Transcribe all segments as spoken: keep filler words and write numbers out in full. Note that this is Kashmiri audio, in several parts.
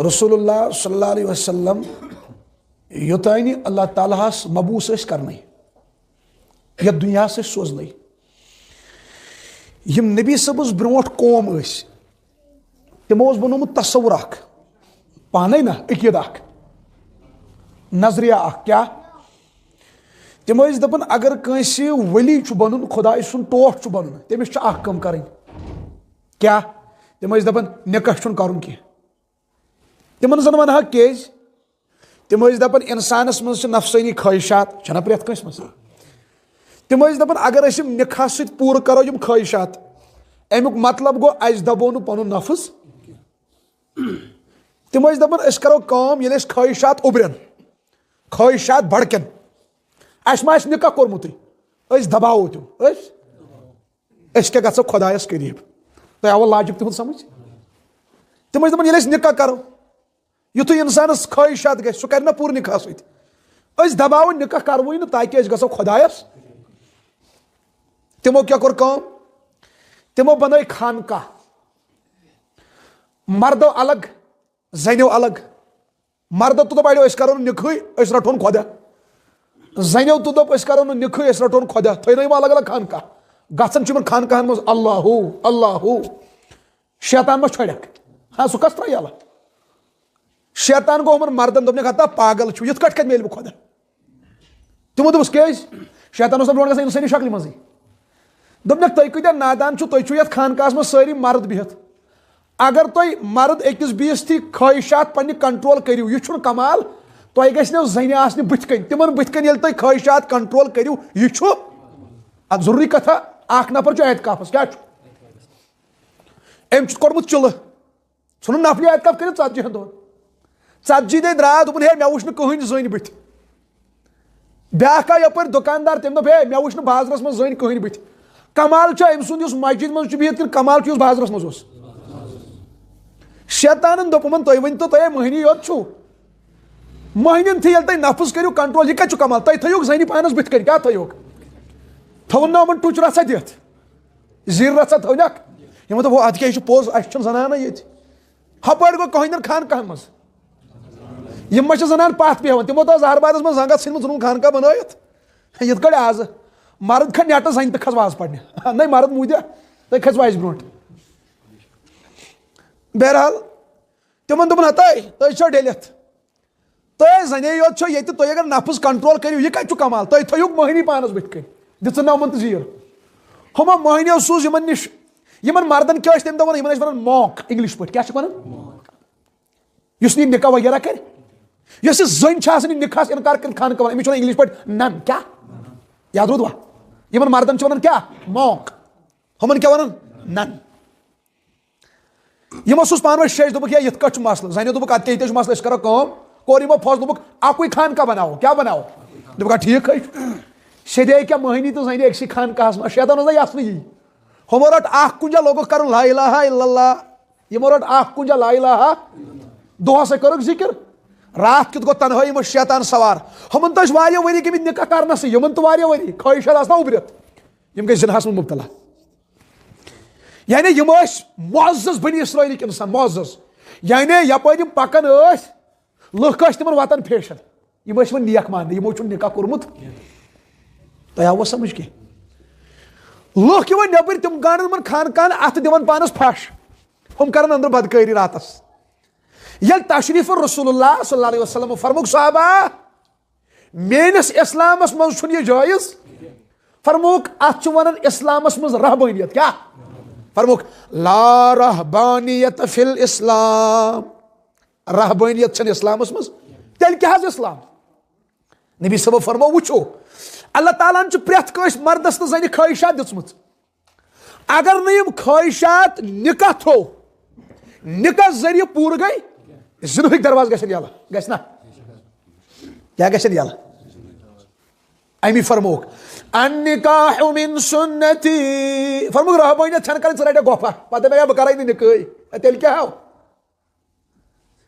رسول اللہ صلی اللہ علیہ وسلم یوتانۍ اللہ تعالیٰ ہس مبعوث ٲسۍ کرنٕے، یتھ دُنیاہس ٲسۍ سوزنٕے، یِم نبی صٲبس برونٛٹھ قوم ٲسۍ، تِمو اوس بنومُت تصور اکھ، پانے نہ، عقیدٕ اکھ، نظریہ اکھ۔ کیٛاہ؟ تِم ٲسۍ دپان، اگر کٲنٛسہِ ولی چھُ بنُن، خدایہِ سُنٛد ٹوٹھ چھُ بنُن، تٔمِس چھِ اکھ کٲم کرٕنۍ۔ کیٛاہ؟ تِم ٲسۍ دپان، نکاح چھُنہٕ کرُن کینٛہہ۔ تِمن زن ونہا کیٛازِ؟ تِم ٲسۍ دپان، انسانس منٛز چھِ نفسٲنی خٲہشات، چھنہ پرٛٮ۪تھ کٲنٛسہِ منٛز؟ تِم ٲسۍ دپان، اگر أسۍ یِم نکاح سۭتۍ پوٗرٕ کرو یِم خٲہشات، امیُک مطلب گوٚو، اسہِ دبو نہٕ پنُن نفس۔ تِم ٲسۍ دپان، أسۍ کرو کٲم، ییٚلہِ أسۍ خٲہشات اُبرن، خٲہشات بڑکن، اسہِ ما آسہِ نکاح کوٚرمُتٕے، أسۍ دباوو تِم۔ أسۍ أسۍ کیٛاہ گژھو خۄدایس قریب؟ تۄہہِ آوا لاجِک تِہُنٛد سمجھ؟ تِم ٲسۍ دپان، ییٚلہِ أسۍ نکاح کرو، یُتھُے انسانس خٲہشات گژھِ، سُہ کرِ نہ پوٗرٕ نکاح سۭتۍ۔ أسۍ دباوو نکاح، کروٕے نہٕ، تاکہِ أسۍ گژھو خۄدایس۔ تِمو کیٛاہ کوٚر کٲم؟ تِمو بنٲے خانقاہ، مردو الگ، زنیو الگ۔ مردو تہٕ دوٚپ، اَڑیو، أسۍ کرو نہٕ نِکہٕے، أسۍ رَٹہون خۄدا۔ زَنیو تہٕ دوٚپ، أسۍ کرو نہٕ نِکہٕے، أسۍ رَٹہون خۄدا۔ تھٲے نٲیِم الگ الگ خانقاہ۔ گژھان چھِ یِمن خانقاہن منٛز، اللہ ہو، اللہ ہو۔ شیطان ما چھۄڑکھ؟ ہاں، سُہ کس ترٛایہِ یَلہٕ؟ شیطان گوٚو یِمن مردن، دوٚپنکھ، ہتا پاگل چھُ، یِتھ کٲٹھۍ کتہِ میلہِ بہٕ خۄدا؟ تِمو دوٚپُس، کیٛازِ؟ شیطان اوس نہٕ برونٛٹھ گژھان اِنسٲنی شکلہِ منٛزٕے۔ دوٚپنکھ، تُہۍ کۭتیٛاہ نادان چھِو، تُہۍ چھِو یَتھ خانقاہَس منٛز سٲری مرد بِہِتھ۔ اگر تُہۍ مرد أکِس بیٚیِس تھی خٲہِشات پننہِ کنٹرول کٔرِو، یہِ چھُنہٕ کمال۔ تۄہہِ گژھِ نہٕ زَنہِ آسنہِ بٕتھِ کَنۍ، تِمن بٕتھِ کَنۍ ییٚلہِ تُہۍ خٲہِشات کنٹرول کٔرِو، یہِ چھُ اَتھ ضروٗری کتھا۔ اکھ نفر چھُ اعتکافَس، کیٛاہ چھُ؟ أمۍ چھُ کوٚرمُت چِلہٕ۔ ژھُنُن نفلی اعتکاف کٔرِتھ ژتجی ہن دۄہن۔ ژتجی دۄہہِ درٛاو، دوٚپُن، ہے، مےٚ وٕچھ نہٕ کٕہٕنۍ زٔنۍ بٕتھِ۔ بیٛاکھ آو یپٲرۍ دُکاندار، تٔمۍ دوٚپ، ہے، مےٚ وٕچھ نہٕ بازرس منٛز زٔنۍ کٕہٕنۍ بٕتھِ۔ کمال چھُ أمۍ سُنٛد، یُس مسجد منٛز چھُ بِہِتھ، کِنہٕ کمال چھُ، یُس بازرس منٛز اوس؟ شیطانن دوٚپ یِمن، تُہۍ ؤنۍ تو، تۄہہِ ہے مٔہنی یوت چھُو۔ مٔہنِین تہِ ییٚلہِ تُہۍ نفٕذ کٔرِو کنٹرول، یہِ کتہِ چھُ کمال؟ تۄہہِ تھٲیِوکھ زٔنۍ پانس بٕتھِ کنہِ، کیٛاہ تھٲیِوکھ؟ تھٲوُن نا یِمن ٹُچ رژھا دِتھ؟ زیٖر رژھا تھٲونکھ؟ یِمو دوٚپ، ہو، اَدٕ کیٛاہ، یہِ چھُ پوٚز، اَسہِ چھُنہٕ زنانَے ییٚتہِ۔ ہُپٲرۍ گوٚو کٔہٕنٛدٮ۪ن خانقاہَن منٛز۔ یِم ما چھِ زنان پَتھ بیٚہوان؟ تِمو تھٲو زہربادَس منٛز زنٛگَس ژھٕنمٕژ، ژھٕنُن خانقاہ بَنٲوِتھ۔ یِتھ کٲٹھۍ آزٕ۔ مرد کھا نیٹَس زَنہِ تہٕ کھَس وازٕ پَرنہِ۔ نَے، مرد موٗدیا، تُہۍ کھٔسِو اَسہِ برونٛٹھ۔ بہرحال، تِمَن دوٚپُن، ہَتَے، تُہۍ چھِو ڈٔلِتھ۔ تۄہہِ زنے یوت چھو ییٚتہِ، تُہۍ اگر نفس کنٹرول کٔرِو، یہِ کتہِ چھُ کمال؟ تُہۍ تھٲیِو مٔہنی پانس بٕتھِ کنہِ، دِژٕن نہٕ یِمن تہٕ زیٖر۔ ہُمو مٔہنیو سوٗز یِمن نِش، یِمن مردن کیٛاہ ٲسۍ تمہِ دۄہ ونان؟ یِمن ٲسۍ ونان مانک، انگلش پٲٹھۍ کیٛاہ چھِکھ ونان؟ یُس نہٕ یہِ نکاح وغیرہ کرِ، یۄس یہِ زٔنۍ چھِ آسان، یہِ نکاحس انکار کٔرِتھ خانقاہ ونان، أمِس چھِ ونان انگلش پٲٹھۍ نن۔ کیٛاہ؟ یاد روٗدوا؟ یِمن مردن چھِ ونان کیٛاہ؟ مانک۔ ہُمن کیٛاہ ونان؟ نن۔ یِمو سوٗز پانہٕ ؤنۍ شیٚچھ، دوٚپُکھ، ہے، یِتھ کٲٹھۍ چھُ مسلہٕ۔ زَنیو دوٚپُکھ، اَدٕ کیٛاہ، ییٚتہِ چھُ مسلہٕ، أسۍ کَرو کٲم۔ کوٚر یِمو فٲصلہٕ، دوٚپُکھ، اَکُے خانقاہ بَناوو۔ کیٛاہ بَناوو؟ دوٚپُکھ، آ، ٹھیٖک ہے چھُ۔ سیٚدے کیٛاہ، مٔہنی تہٕ زَنہِ أکسٕے خانقاہَس منٛز؟ شیطان اوس نا یَژھنٕے یی۔ ہُمو رٔٹ اَکھ کُنجا، لوگُکھ کَرُن لا الہ الا اللہ۔ یِمو رٔٹ اَکھ کُنجا لا الہ۔ دۄہَسٕے کٔرٕکھ ذِکِر۔ راتھ کیُتھ گوٚو تنہٲیی منٛز شیطان سوار۔ ہُمَن تہٕ ٲسۍ واریاہ ؤری گٔمٕتۍ نِکاح کَرنَسٕے، یِمَن تہٕ واریاہ ؤری۔ خٲہِشات آسہٕ نا اُبرِتھ۔ یِم گٔے زِناہَس منٛز مُبتلا۔ یعنی یِم ٲسۍ معزز بنی اسرائیلٕکۍ انسان، معزز۔ یعنی یپٲرۍ یِم پکان ٲسۍ، لُکھ ٲسۍ تِمن وتن پھیشن۔ یِم ٲسۍ یِوان نیک ماننہٕ، یِمو چھُنہٕ نکاح کوٚرمُت۔ تۄہہِ آوٕ سمجھ کینٛہہ؟ لُکھ یِوان نیٚبٕرۍ، تِم گنڈن یِمن خانقاہن، اتھٕ دِوان پانس پھش۔ ہُم کران أنٛدرٕ بدکٲری راتس۔ ییٚلہِ تشریف رسول اللہ صلی اللہ علیہ وسلم فرموک، صحابہ، میٲنِس اسلامس منٛز چھُنہٕ یہِ جٲیز۔ فرموک، اتھ چھُ ونان اسلامس منٛز رہبٲنیت۔ کیٛاہ؟ فرموک، لا رہبانیت فی الاسلام۔ رہبٲنیت چھنہٕ اسلامس منٛز۔ تیٚلہِ کیٛاہ حظ اسلام؟ نبی صٲبو فرموو، وٕچھو، اللہ تعالیٰ ہن چھُ پرٛٮ۪تھ کٲنٛسہِ مردس تہٕ زنہِ خٲہشات دِژمٕژ۔ اگر نہٕ یِم خٲہشات نکاح تھو، نکاح ذٔریعہٕ پوٗرٕ گٔے، زِنہٕکۍ دروازٕ گژھن یَلہٕ۔ گژھِ نا؟ کیٛاہ گژھن یَلہٕ؟ اَمی فرمووُکھ، "النکاح من سنتی۔" فرمووُکھ، رہبٲنیت ژھٮ۪ن کَرٕنۍ، ژٕ رَٹکھ گۄپھا۔ پَتہٕ دَپہِ، "ہے، بہٕ کَرَے نہٕ نکاحٕے۔" ہے، تیٚلہِ کیٛاہ ہاو؟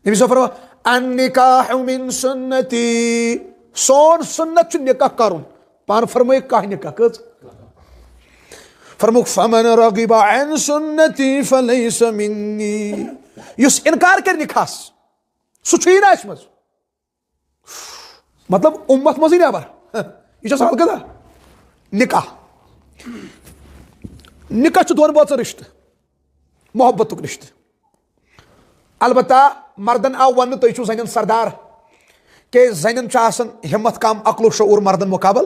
نبی صٲب فرموو، "النکاح من سنتی۔" سون سنت چھُ نکاح کرُن۔ پانہٕ فرمٲیِو کانٛہہ نکاح کٔژ؟ فرمووُکھ، "فمن رغب عن سنتی فلیس منی۔" یُس انکار کرِ نکاحس، سُہ چھُیی نہٕ اَسہِ منٛز۔ مطلب، اُمت منٛزٕے نٮ۪بر۔ یہِ چھا سہل کتھا؟ نکاح۔ نکاح چھُ دۄن بٲژن رشتہٕ، محبتُک رشتہٕ۔ البتہ مردن آو وننہٕ، تُہۍ چھِو زنٮ۪ن سردار، کیازِ زنٮ۪ن چھُ آسان ہمت کم، عقل و شعور مردن مقابل۔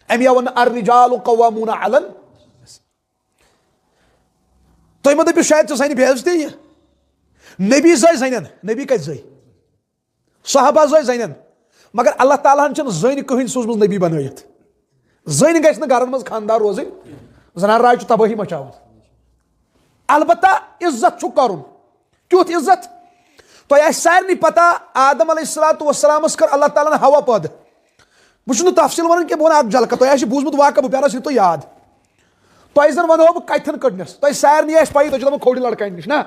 امی آو وننہٕ، الرجال قوامون علی النساء۔ تُہۍ مہ دٔپِو شاید چھِ زنہِ بے عزتی یہِ۔ نبی زٲے زنٮ۪ن، نبی کتہِ زٲے؟ صحابہ زٲے زنٮ۪ن۔ مگر اللہ تعالیٰ ہن چھِنہٕ زٔنۍ کٕہٕنۍ سوٗزمٕژ نبی بنٲیِتھ۔ زٔنۍ گژھِ نہٕ گرن منٛز خاندار روزٕنۍ، زنان راج چھُ تبٲہی مچاوان۔ البتہ عزت چھُ کرُن۔ کیُتھ عزت؟ تۄہہِ آسہِ سارنٕے پتہ، آدم علیہ الصلوۃ والسلامس کٔر اللہ تعالیٰ ہن حوا پٲدٕ۔ بہٕ چھُس نہٕ تفصیل ونان کینٛہہ، بہٕ ونہٕ اکھ جھلکہ، تۄہہِ آسہِ بوٗزمُت واقعہ، بہٕ پیارس یہِ تۄہہِ یاد۔ تۄہہِ زن ونہو بہٕ کتھن کٔڑنس، تۄہہِ سارنٕے آسہِ پَیی، تۄہہِ چھُ دپان کھوڑِ لڑکہٕ نِش نا۔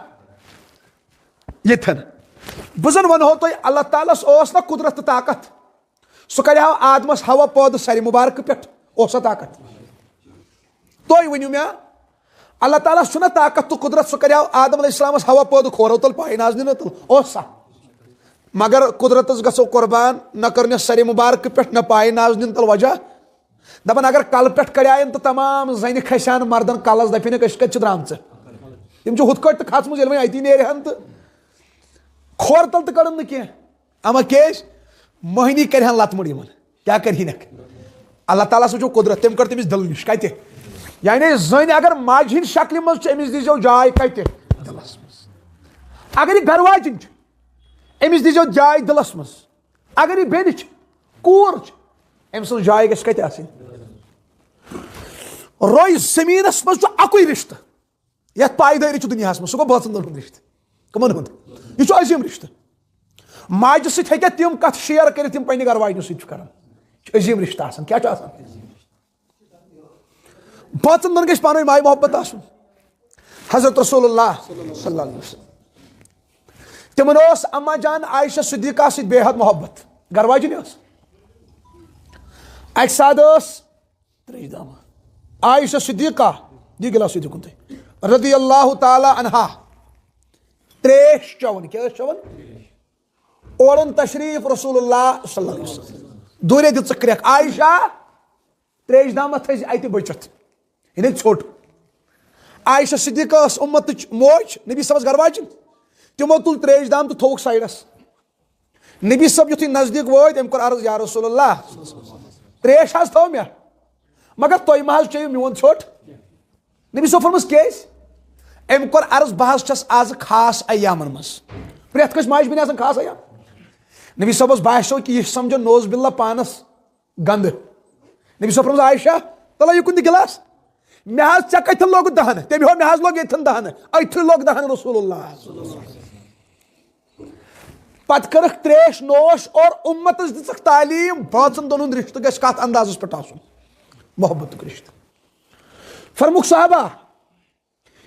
ییٚتھٮ۪ن۔ بہٕ زن ونہو تۄہہِ، اللہ تعالیٰ ہس اوس نا قدرت تہٕ طاقت؟ سُہ کرِ ہا آدمس حوا پٲدٕ سرِ مبارکہٕ پٮ۪ٹھ، اوس سا طاقت؟ تُہۍ ؤنِو مےٚ، اللہ تعالیٰ ہس چھُنہ طاقت تہٕ قدرت، سُہ کرِ ہا آدم علیہ السلامس حوا پٲدٕ کھورو تل پایہِ نازنہِ نہ تل، اوس سا؟ مگر قدرتس گژھو قربان، نہ کٔرنس سرِ مبارکہٕ پٮ۪ٹھ نہ پایہِ نازنہِ تل وجہ۔ دپان اگر کلہٕ پٮ۪ٹھ کڑیاین تہٕ تمام زنہِ کھسہِ ہن مردن کلس، دپہِ نکھ أسۍ کتہِ چھِ درامژٕ؟ تِم چھِ ہُتھ کٲٹھۍ تہٕ کھژمٕژ، ییٚلہِ وۄنۍ اتی نیرِ ہن تہٕ کھور تل تہٕ کڑن نہٕ کینٛہہ۔ اما کیازِ؟ موہنی کرِ ہن لتہٕ مُڑ یِمن۔ کیٛاہ کرِ ہنکھ؟ اللہ تعالیٰ ہس وٕچھو قدرت، تٔمۍ کٔڑ تٔمِس دِلہٕ نِش۔ کتہِ؟ یعنی زٔنۍ اگر ماجہِ ہٕنٛدِ شکلہِ منٛز چھِ، أمِس دیٖزیو جاے کتہِ؟ دِلس منٛز۔ اگر یہِ گرٕ واجِنۍ چھِ، أمِس دیٖزیو جاے دِلس منٛز۔ اگر یہِ بیٚنہِ چھِ، کوٗر چھِ، أمۍ سٕنٛز جاے گژھِ کتہِ آسٕنۍ؟ روے زٔمیٖنس منٛز چھُ اکُے رشتہٕ، یتھ پایدٲری چھُ دُنیاہس منٛز، سُہ گوٚو بٲژن دۄن ہُنٛد رشتہٕ۔ کٕمن ہُنٛد؟ یہِ چھُ عظیٖم رشتہٕ۔ ماجہِ سۭتۍ ہیٚکہِ تِم کتھ شیئر کٔرِتھ، یِم پننہِ گرٕ واجنہِ سۭتۍ چھُ کران۔ یہِ چھُ عظیٖم رشتہٕ آسان۔ کیٛاہ چھُ آسان؟ بٲژن دۄن گژھِ پانہٕ ؤنۍ ماے محبت آسُن۔ حضرت رسول اللہ صلی اللہ علیہ وسلم، تِمن اوس اما جان عائشہ صدیقہ سۭتۍ بے حد محبت، گرٕ واجنہِ ٲس۔ اکہِ ساتہٕ ٲس تریش دامہ۔ عائشہ صدیقہ، دی گلاس ییٚتہِ کُن تُہۍ۔ رضی اللہ تعالیٰ عنہا۔ تریش چٮ۪وان، کیٛاہ ٲس چٮ۪وان؟ اورُن تشریف رسول اللہ صلی اللہ علیہ وسلم۔ دوٗرے دِژٕکھ کرٛٮ۪کھ۔ عائشہ، تریش دامہ تھٲیزِ اَتہِ بٔچِتھ۔ یعنی ژھوٚٹ۔ عائشہ صدیقہ ٲس اُمتٕچ موج، نبی صٲبس گرٕ واجِنۍ۔ تِمو تُل تریش دام تہٕ تھووُکھ سایڈس۔ نبی صٲب یُتھُے نزدیٖک وٲتۍ، أمۍ کوٚر عرض، یا رسول اللہ، تریش حظ تھٲو مےٚ، مگر تُہۍ مہ حظ چیٚیِو میون ژھوٚٹ۔ نبی صٲب فرموس، کیٛازِ؟ أمۍ کوٚر عرض، بہٕ حظ چھَس آز خاص ایامَن منٛز۔ پرٛٮ۪تھ کٲنٛسہِ ماجہِ بیٚنہِ آسان خاص ایام۔ نبی صٲبَس باسیٚو کہِ یہِ چھِ سَمجھان نعوذ باللہ پانَس گنٛدٕ۔ نبی صٲب فرموس، عائشہ، تَلہ یہِ کُن دِ گِلاس۔ مےٚ حظ ژےٚ کَتہِ لوٚگ دَہَن؟ تٔمۍ ہو مےٚ حظ لوٚگ ییٚتھٮ۪ن دَہَن۔ أتھٕے لوٚگ دَہَن رسول اللہ۔ پتہٕ کٔرٕکھ تریش نوش اور اُمتس دِژٕکھ تعلیٖم، بٲژن دۄن ہُنٛد رشتہٕ گژھِ کتھ اندازس پٮ۪ٹھ آسُن؟ محبتُک رشتہٕ۔ فرموکھ صحابہ،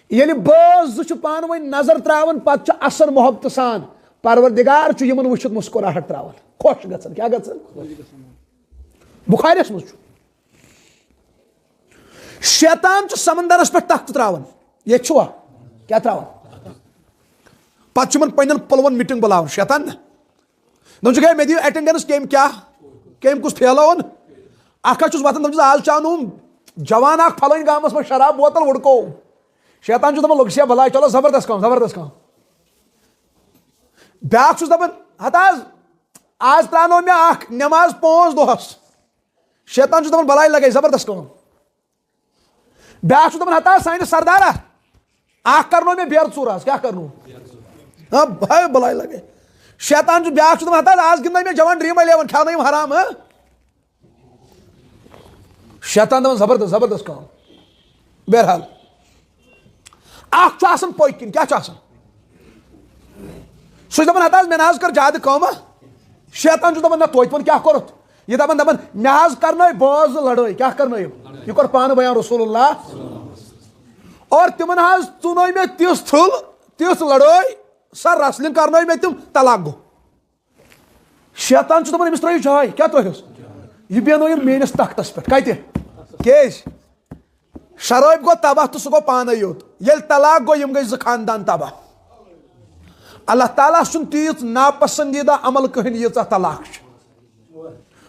ییٚلہِ بٲژ زٕ چھِ پانہٕ ؤنۍ نظر تراوان، پتہٕ چھِ اثر محبتہٕ سان، پروردگار چھُ یِمن وٕچھِتھ مسکراہٹ تراوان، خۄش گژھان۔ کیٛاہ گژھان؟ بخاریس منٛز چھُ۔ شیطان چھُ سمندرس پٮ۪ٹھ تخت تراوان۔ ییٚتہِ چھُوا؟ کیٛاہ تراوان؟ پتہٕ چھُ یِمن پننٮ۪ن پلون میٖٹنگ بُلاوان۔ شیطان نہ۔ دپان چھُ، "ہے، مےٚ دِیِو اٹینڈنس، کٔمۍ کیٛاہ، کٔمۍ کُس پھیلٲوُن؟" اکھ حظ چھُس وۄتھان، دپان چھُس، "آز چاونووُم جوان اکھ فلٲنۍ گامس منٛز شراب بوتل، وُڑکووُم۔" شیطان چھُ دپان، "لوٚگ سیا بلاے، چلو زبردست کٲم، زبردست کٲم۔" بیٛاکھ چھُس دپان، "ہتہٕ حظ، آز ترٛاونوو مےٚ اکھ نماز پانٛژھ دۄہس۔" شیطان چھُ دپان، "بلاے لگے، زبردست کٲم۔" بیٛاکھ چھُ دَپان، "ہتا سانہِ سردارا، اکھ کرنو مےٚ بیرٕ ژوٗر آز، کیٛاہ کرنو؟" ہاں، بھاے بلاے لگے۔ شیطان چھُ، بیٛاکھ چھُ دَپان، "ہتا آز گِنٛدنٲے مےٚ جوان ڈرٛیٖم الیون، کھیٛاونٲیِم حرام، ہاں؟" شیطان دَپان، "زبردست، زبردست کٲم۔" بہرحال، اکھ چھُ آسان پٔتۍ کِنۍ، کیٛاہ چھُ آسان؟ سُہ چھُ دَپان، "ہتا حظ، مےٚ نہ حظ کٔر زیادٕ کٲمہ۔" شیطان چھُ دَپان، "نہ، توتہِ ووٚن کیٛاہ کوٚرُتھ؟" یہِ دَپان، دَپان، "مےٚ حظ کَرنٲے بٲژ زٕ لڑٲے۔" کیٛاہ کَرنٲیِم؟ یہِ کوٚر پانہٕ بیان رسول اللہ۔ اور تِمن حظ ژُنٲے مےٚ تِژھ تھل، تِژھ لڑٲے، سۄ wrestling کَرنٲے مےٚ تِم، طلاق گوٚو۔ شیطان چھُ دَپان، "أمِس ترٲیِو جاے۔" کیٛاہ ترٲیہوس؟ یہِ بیٚہنٲیِن میٲنِس تختس پٮ۪ٹھ۔ کتہِ؟ کیٛازِ؟ شرٲبۍ گوٚو تباہ تہٕ سُہ گوٚو پانے یوت۔ ییٚلہِ طلاق گوٚو، یِم گٔے زٕ خاندان تباہ۔ اللہ تعالیٰ سُنٛد تیٖژ ناپسندیدہ عمل کٕہٕنۍ ییٖژاہ طلاق چھِ۔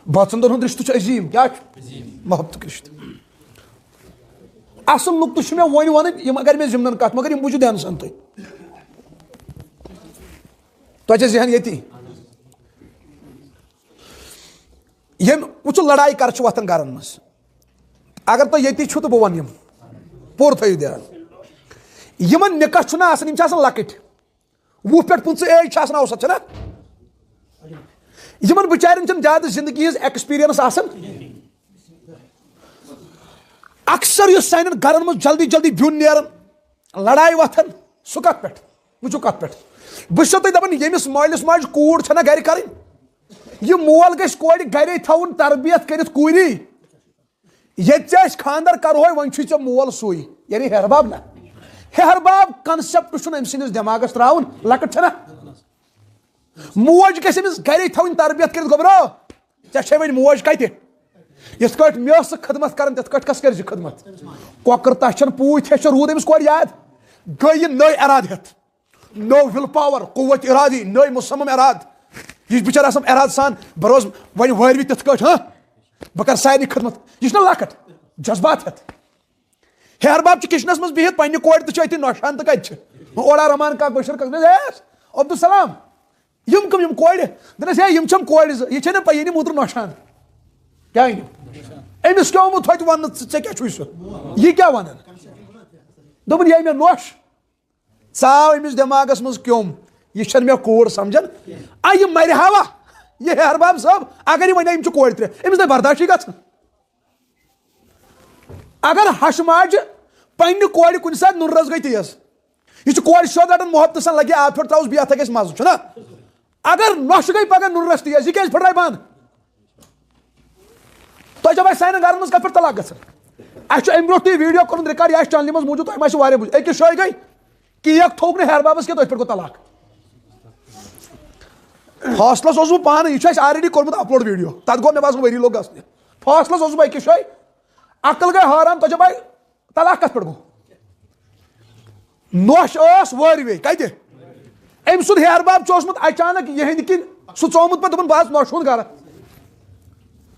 بٲژن دۄن ہُنٛد رشتہٕ چھُ عظیٖم۔ کیٛاہ چھُ؟ محبتُک رشتہٕ۔ اصل نقطہٕ چھُ مےٚ وۄنۍ وَنٕنۍ، یِم اگر مےٚ ضمنن کتھ، مگر یِم بوٗزِو دھیانہٕ سان تُہۍ۔ تۄہہِ چھا ذہن ییٚتی؟ یِم وٕچھِو لڑایہِ کر چھِ وۄتھان گرن منٛز۔ اگر تُہۍ ییٚتی چھِو تہٕ بہٕ وَنہٕ یِم۔ پوٗرٕ تھٲیِو دھیان۔ یِمن نکاح چھُنہ آسان، یِم چھِ آسان لۄکٕٹۍ۔ وُہ پٮ۪ٹھ پٕنٛژٕہ ایج چھِ آسان اوسط، چھَنہ؟ یِمن بِچارٮ۪ن چھَنہٕ زیادٕ زندگی ہٕنٛز ایکسپیرینس آسان۔ اکثر یُس سانٮ۪ن گرن منٛز جلدی جلدی بیُن نیران، لڑایہِ وۄتھان، سُہ کتھ پٮ۪ٹھ؟ وٕچھِو کتھ پٮ۪ٹھ۔ بہٕ چھُسو تۄہہِ دپان، ییٚمِس مٲلِس ماجہِ کوٗر چھَنہ گرِ کرٕنۍ، یہِ مول گژھِ کورِ گرے تھاوُن، تربیت کٔرِتھ کوٗری۔ ییٚتہِ ژےٚ أسۍ خانٛدر کرہوے، وۄنۍ چھُے ژےٚ مول سُے، یعنی ہیہربب نہ۔ ہیہربب concept چھُنہٕ أمۍ سٕنٛدِس دٮ۪ماغس ترٛاوُن، لۄکٕٹ چھَنہ؟ موج گژھِ أمِس گرے تھاوٕنۍ تربیت کٔرِتھ، گوٚبرو، ژےٚ چھے وۄنۍ موج کتہِ؟ یِتھ کٲٹھۍ مےٚ ٲس ژٕ خدمت کران، تِتھ کٲٹھۍ کس کٔرۍ زِ خدمت؟ کۄکر تَچھن، پوٗتۍ ہیٚچھن، روٗد أمِس کورِ یاد؟ گٔے یہِ نٔے ارادٕ ہٮ۪تھ، نوٚو will power، قوت ارادی، نٔے مصمم ارادٕ۔ یہِ چھُ بِچارٕ آسان ارادٕ سان، بہٕ روزٕ وۄنۍ وٲروِ تِتھ کٲٹھۍ، ہاں، بہٕ کرٕ سارنٕے خدمت۔ یہِ چھُنہ لۄکٕٹ جذبات ہٮ۪تھ۔ ہیہربب چھُ کچنس منٛز بِہِتھ، پننہِ کورِ تہِ چھُ أتی نۄشہِ ہن تہٕ کتہِ چھِ؟ اورا رحمان کاک بشیر کاک، ہے، عبدالسلام، یِم کٕم یِم کورِ؟ دَپنَس، ہے، یِم چھَم کورِ زٕ، یہِ چھَنہٕ پَیی، یہِ موترٕ نۄشہِ ہن۔ کیٛاہ أنِو؟ أمِس کیٛاہ آمُت ہوٚتہِ وَننہٕ، ژٕ، ژےٚ کیٛاہ چھُے سُہ؟ یہِ کیٛاہ وَنان؟ دوٚپُن، یہِ مےٚ نۄش۔ ژاو أمِس دٮ۪ماغَس منٛز کیوٚم، یہِ چھَنہٕ مےٚ کوٗر سَمجھان۔ آ، یہِ مَرِ ہاوا، یہِ ہیہربب صٲب، اگر یہِ وَنہِ، یِم چھِ کورِ ترٛےٚ، أمِس نَے برداشٕے گژھان۔ اگر ہَش ماجہِ پننہِ کورِ کُنہِ ساتہٕ نُنہٕ رَس گٔے تیز، یہِ چھِ کورِ سیوٚد رَٹان محبتہٕ سان، لَگہِ آب پھیوٚر ترٛاوُس، بیٚیہِ اَتھ گژھِ مَزٕ، چھُنہ؟ اگر نۄشہِ گٔے پَگاہ نُنہٕ رَس تیز، یہِ کیٛازِ پھٕٹرایہِ بنٛد؟ تۄہہِ چھا پَے سانٮ۪ن گَرَن منٛز کَتھ پٮ۪ٹھ طلاق گژھان؟ اَسہِ چھُ اَمہِ برونٛٹھ تہِ یہِ ویٖڈیو کوٚرمُت ریکارڈ، یہِ آسہِ چینلہِ منٛز موٗجوٗد، تۄہہِ ما آسہِ واریاہ بوٗزمُت۔ أکِس جایہِ گٔے، کیک تھوٚوُکھ نہٕ ہیہرببس کینٛہہ، تٔتھۍ پٮ۪ٹھ گوٚو طلاق۔ فٲصلس اوسُس بہٕ پانہٕ، یہِ چھُ اَسہِ already کوٚرمُت upload ویٖڈیو، تَتھ گوٚو مےٚ باسان ؤری لوٚگ گژھنہِ۔ فٲصلس اوسُس بہٕ أکِس جایہِ، عقل گٔے حٲران، تۄہہِ چھا پَے طلاق کَتھ پٮ۪ٹھ گوٚو؟ نۄش ٲس وٲروے، کَتہِ؟ أمۍ سُنٛد ہیہربب چھُ اوسمُت اچانک یِہنٛدِ کِنۍ سُہ ژومُت پَتہٕ، دوٚپُن، "بہٕ حظ نۄشہِ ہُنٛد گرٕ۔"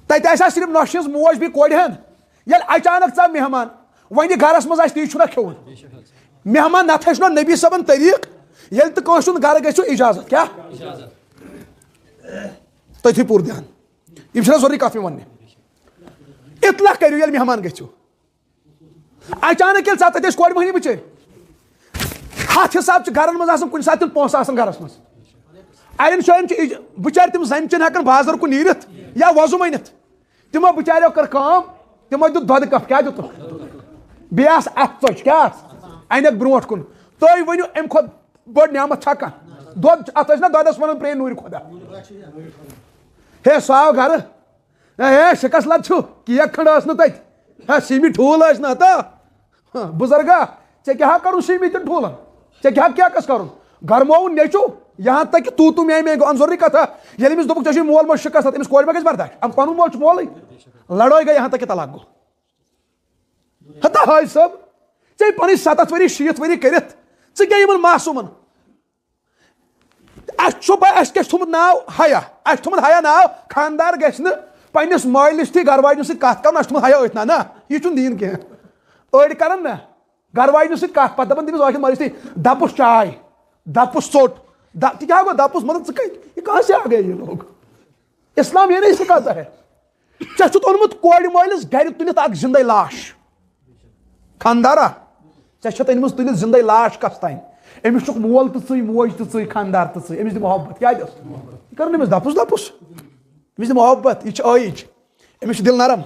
تَتہِ آسہِ ہا صرف نۄشہِ ہٕنٛز موج بیٚیہِ کورِ ہن۔ ییٚلہِ اچانک ژاو مہمان، وۄنۍ یہِ گرس منٛز آسہِ، تی چھُنہ کھیوٚن۔ مہمان نتہٕ ہیٚچھنو نبی صٲبن طریٖق، ییٚلہِ تہٕ کٲنٛسہِ ہُنٛد گرٕ گژھِو، اجازت۔ کیٛاہ؟ تٔتھی پوٗرٕ دھیان۔ یِم چھِنہ ضروٗری کتھ مےٚ وننہِ؟ اطلاع کٔرِو، ییٚلہِ مہمان گژھِو۔ اچانک ییٚلہِ ژاو، تتہِ ٲسۍ کورِ مٔہنی بِچٲرۍ۔ ہتھ حساب چھِ گرن منٛز آسان، کُنہِ ساتہٕ تِم پونٛسہٕ آسان گرس منٛز۔ اڑٮ۪ن جاین چھِ اج-، بِچارِ تِم زنہِ چھِنہٕ ہٮ۪کان بازر کُن نیٖرِتھ یا وۄزُم أنِتھ۔ تِمو بِچاریو کٔر کٲم، تِمو دیُت دۄدٕ کپ، کیٛاہ دیُتُکھ؟ بیٚیہِ آسہٕ اتھ ژۄچہِ، کیٛاہ آسہٕ؟ انٮ۪کھ برونٛٹھ کُن۔ تُہۍ ؤنِو، امہِ کھۄتہٕ بٔڑ نعمت چھا کانٛہہ؟ دۄد چھُ، اتھ ٲسۍ نہ دۄدس ونان پرٛے نوٗرِ خۄدا۔ ہے، سُہ آو گرٕ۔ ہے، ہے، شکست لد چھُ، کیک کھنٛڈ ٲس نہٕ تتہِ۔ ہے، سیٖمِتۍ ٹھوٗل ٲسۍ نہٕ ہتا۔ ہاں، بُزرگا، ژےٚ کیٛاہ ہا کرُن سیٖمِتٮ۪ن ٹھوٗلن؟ ژےٚ کیٛاہ کیکس کرُن؟ گرمووُن نیٚچو، یہاں تک کہ تو تو میں میں گوٚو۔ انظورٕے کتھا، ییٚلہِ أمِس دوٚپُکھ، "ژےٚ چھُے مول موج شکست ہتھ"، أمِس کورِ ما گژھِ برداش؟ أمۍ پنُن مول چھُ مولٕے۔ لڑٲے گٔے، یہاں تک کہ طلاق گوٚو۔ ہتا حٲج صٲب، ژےٚ پنٕنۍ ستتھ ؤری، شیٖتھ ؤری کٔرِتھ، ژٕ کیٛاہ یِمن معصوٗمن؟ اَسہِ چھُ پَے، اَسہِ کیٛاہ چھُ تھوٚمُت ناو؟ حیا۔ اَسہِ چھُ تھوٚمُت حیا ناو، خانٛدار گژھِ نہٕ پنٛنِس مٲلِس تھی گَرٕ واجنہِ سۭتۍ کَتھ کَرُن، اَسہِ چھُ تھوٚمُت حیا أتھۍ نا، نا، یہِ چھُنہٕ دیٖن کینٛہہ۔ أڑۍ کَرَن نا گَرٕ واجنہِ سۭتۍ کَتھ، پَتہٕ دَپَن تٔمِس ٲخٕر مٲلِس تھی، "دَپُس چاے، دَپُس ژوٚٹ، دَ-، تہِ کیٛاہ گوٚو دَپُس؟ مطلب، ژٕ کَتہِ، یہِ کہاں سے آ گئے یہ لوگ؟" اسلام یہ نہیں سکھاتا ہے۔ ژےٚ چھُتھ اوٚنمُت کورِ مٲلِس گرِ تُلِتھ اکھ زِندَے لاش۔ خانٛدارا، ژےٚ چھَتھ أنمٕژ تُلِتھ زِندَے لاش کَس تام؟ أمِس چھُکھ مول تہٕ ژٕے، موج تہٕ ژٕے، خانٛدار تہٕ ژٕے۔ أمِس دِ محبت۔ کیٛاہ دِس؟ یہِ کَرُن أمِس دَپُس دَپُس۔ أمِس دِ محبت۔ یہِ چھِ ٲیِج۔ أمِس چھُ دِل نرم۔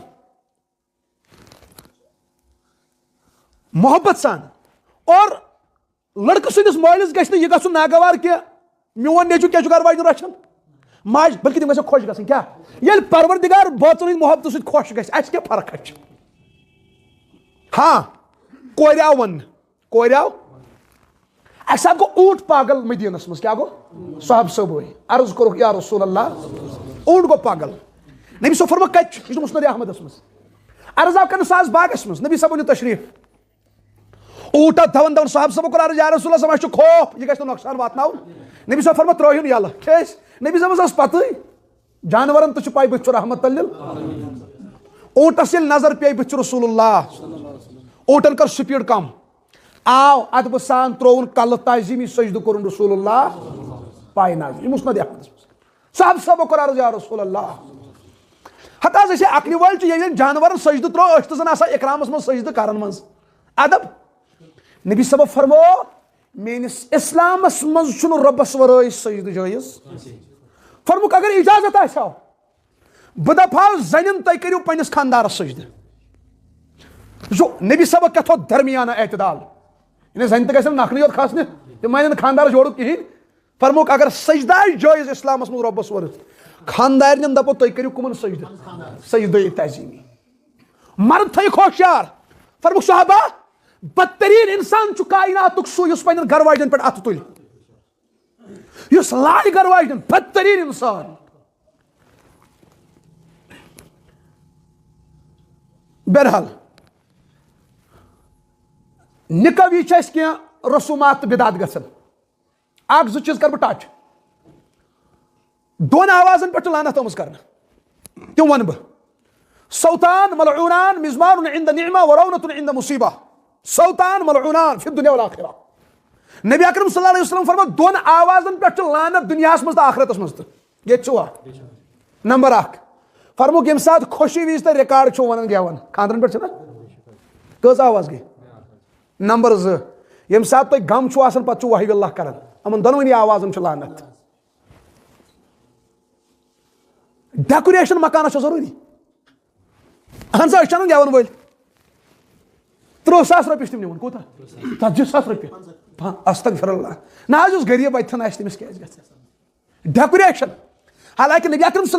محبت سان۔ اور لڑکہٕ سٕنٛدِس مٲلِس گژھِ نہٕ یہِ گژھُن ناگوار کینٛہہ، "میون نیٚچو کیٛاہ چھُ گرٕ واجنہِ رچھان؟" ماجہِ، بلکہِ تِم گژھن خۄش گژھٕنۍ۔ کیٛاہ؟ ییٚلہِ پروردگار بٲژن ہٕنٛدِ محبتہٕ سۭتۍ خۄش گژھِ، اَسہِ کیٛاہ فرق چھِ؟ ہاں، کورِ آو وننہٕ، کورِ آو۔ اَکہِ ساتہٕ گوٚو اوٗنٹ پاگل مدیٖنس منٛز۔ کیٛاہ گوٚو؟ صحابہٕ صٲبٕے عرض کوٚرُکھ، "یا رسول اللہ، اوٗنٹ گوٚو پاگل۔" نبی صٲب فرموو، "کتہِ چھُ؟" یہِ چھُ مسند احمدس منٛز۔ عرض آو کرنہٕ، "سُہ آز باغس منٛز۔" نبی صٲبن نیوٗ تشریف۔ اوٗنٹ آو دَوان دَوان، صحابہٕ صٲبو کوٚر عرض، "یا رسول اللہ، اَسہِ ما چھُ خوف، یہِ گژھِ نہٕ نۄقصان واتناوُن؟" نبی صٲب فرموو، "ترٲیہُن یَلہٕ۔" کیٛازِ؟ نبی صٲبَس ٲس پَتہٕے، جانوَرَن تہِ چھُ پَے بہٕ تہِ چھُس رحمت لِل۔ اوٗنٹَس ییٚلہِ نظر پیٚیہِ، بہٕ تہِ چھُس رسول اللہ۔ اوٗنٹَن کٔر سپیٖڈ کم، آو ادبہٕ سان، ترٛووُن کلہٕ تعظیٖمی سجدٕ، کوٚرُن رسول اللہ پاے نازِ۔ یہِ مسند احمدس منٛز۔ صحابہٕ صٲبو کوٚر عرض، "یا رسول اللہ۔" ہتہٕ حظ، أسۍ ہے عقلہِ وٲلۍ چھِ، ییٚلہِ جانورن سجدٕ ترٛوو، أسۍ تہِ زن آسان اکرامس منٛز سجدٕ کرن منٛز۔ ادب۔ نبی صٲبو فرموو، "میٲنِس اسلامس منٛز چھُنہٕ رۄبس ورٲے سجدٕ جٲیز۔" فرمووُکھ، "اگر اجازت آسہِ ہا، بہٕ دپہٕ ہا زنٮ۪ن، تُہۍ کٔرِو پننِس خاندارس سجدٕ۔" وٕچھِو، نبی صٲبو کیٛاہ تھوٚو درمیانہ اعتدال۔ یعنی زنہِ تہِ گژھن نکھنٕے یوت کھسنہِ، تِم مانن خاندارس جوڑُک کِہیٖنۍ۔ فرمووُکھ، اگر سجدٕ آسہِ جٲیز اسلامس منٛز رۄبس ورٲے، خاندارنٮ۪ن دپو، "تُہۍ کٔرِو کٕمن سجدٕ؟" سجدٕ تعظیٖمی۔ مرد تھٲیِکھ ہوشیار۔ فرمووُکھ، صحابہ، بدترین انسان چھُ کائناتُک سُہ یُس پننٮ۪ن گرٕ واجٮ۪ن پٮ۪ٹھ اتھٕ تُلہِ۔ یُس لالہِ گرٕ واجٮ۪ن، بدترین انسان۔ بہرحال، نکاح وِزِ چھِ اَسہِ کینٛہہ رسومات تہٕ بدعت گژھان۔ اکھ زٕ چیٖز کرٕ بہٕ touch۔ دۄن آوازن پٮ۪ٹھ چھِ لعنت آمٕژ کرنہٕ، تِم ونہٕ بہٕ۔ صوتان ملعونان، مزمار عند نعمہ و رونت عند مصیبہ۔ صوتان ملعونان فی الدنیا والآخرہ۔ نبی اکرم صلی اللہ علیہ وسلم فرموو، دۄن آوازن پٮ۪ٹھ چھِ لعنت دُنیاہس منٛز تہٕ آخرتس منٛز تہِ۔ ییٚتہِ چھُوا؟ نمبر اکھ، فرمووُکھ، ییٚمہِ ساتہٕ خوشی وِزِ تۄہہِ record چھُو ونان گٮ۪وان، خانٛدرن پٮ۪ٹھ چھِنہ؟ کٔژ آواز گٔے؟ نمبر زٕ، ییٚمہِ ساتہٕ تۄہہِ غم چھُو آسان، پتہٕ چھُو واہ وِلّٰہ کران، یِمن دۄنوٕنی آوازن چھُ لعنت۔ Decoration مکانس چھےٚ ضروٗری؟ اہن سا، أسۍ چھِ انان گٮ۪ون وٲلۍ۔ تٕرٛہ ساس رۄپیہِ چھِ تِم نِوان۔ کوٗتاہ؟ ژتجی ساس رۄپیہِ۔ پا-، استغفر اللہ۔ نہ حظ، یُس غریٖب اتھٮ۪ن آسہِ، تٔمِس کیٛازِ گژھِ؟ Decoration۔ حالانکہ نبی اکرم صلی